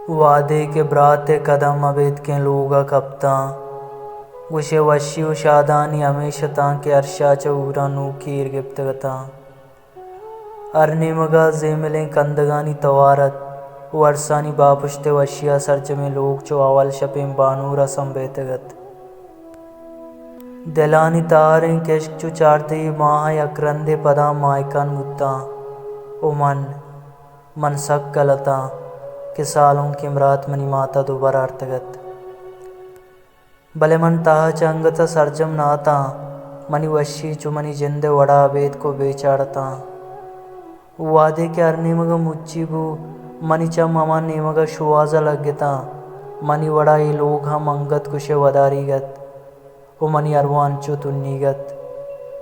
وہدے کہ برات ءِ قدم ابیتکیں لوگ ءَ کپتاں، گوشئے وشی و شادہانی ہمیش اتاں کہ ارشا چہ ہوراں نوکی ایر گپتگ اتاں۔ ہر نیمگ ءَ زیملیں کندگانی توار ات و ارسانی باپشت ءِ وشی ءَ سرجمیں لوگ چو اول شپیں بانور ءَ سمبہتگ ات۔ دلانی تہاریں کشک چو چاردہی ماہ ءَ یک رندے پداں ماہکان بوتاں و من، من سک گل اتاں کہ سالونکیں برات منی مات ءَ دوبر آرتگ ات۔ بلے من تہا چہ انگت ءَ سرجم نہ اتاں، منی وشی چو منی جند ءِ وڑا ابیتک و بے چاڑ اتاں۔ وہدے کہ ہر نیمگ ءَ مچی بو، منی چم ہما نیمگ ءَ شوہاز ءَ لگتاں۔ منی وڑا اے لوگ ہم انگت گوشئے وداریگ ات و منی ارواہ انچو تنیگ ات،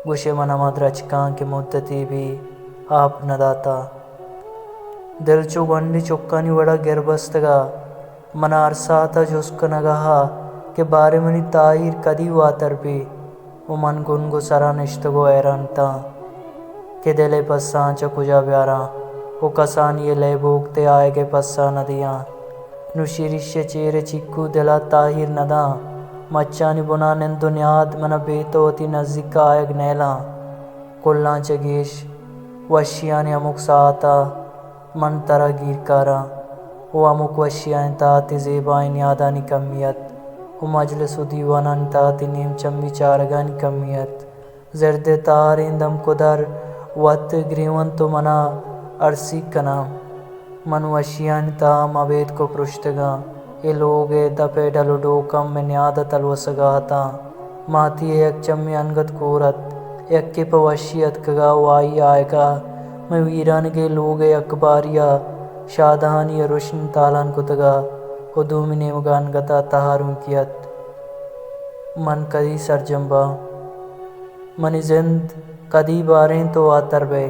گوشئے من ہما درچکاں کہ مدتے بی آپ نہ داتہ۔ دل چو گونڈیں چکانی وڑا گر بستگ ءَ من ءَ ہر ساعت ءَ جست کنگ ءَ کہ باریں منی تاہیر کدی واتر بی و من گنگ و سرا نشتگ و حیران اتاں کہ دل ءِ پساں چہ کجا بیاراں و کسانی ءِ لیبوک تہ آیگ ءِ پسا نہ دیاں۔ نوں شیریش ءِ چیر ءِ چیکو دل ءَ تاہیر نہ داں۔ مچانی بنا نند و نیاد من ءَ بے تو وتی نزیک ءَ آیگ نیلاں۔ کلاں چہ گیش وشیانی ہمک ساعت ءَ من ترا گیر کاراں و ہمک وشیانی تہا تئی زیبائیں نیادانی کمی ات و مجلس و دیوانانی تہا تئی نیم چمی چارگانی کمی ات۔ زرد ءِ تہاریں دمک و در وت گریونت و من ءَ ارسیگ کناں۔ من وشیانی تہا ہم ابیتک و پرشتگاں۔ اے لوگ ءِ دپ ءِ ڈل و ڈوک ہم مئے نیاد ءَ تلوسگ ءَ اتاں۔ ماتی ءِ یک چمے انگت کور ات، یکے پہ وشی اتکگ ءَ و آئی ءِ آیگ ءَ مئے ویرانگیں لوگ ءَ یکباری ءَ شادہانی ءِ رژن تالان کتگ ءَ و دومی نیمگ ءَ انگت ءَ تہارونکی ات۔ من کدی سرجم باں؟ منی زند کدی باریں تو واتر بئے؟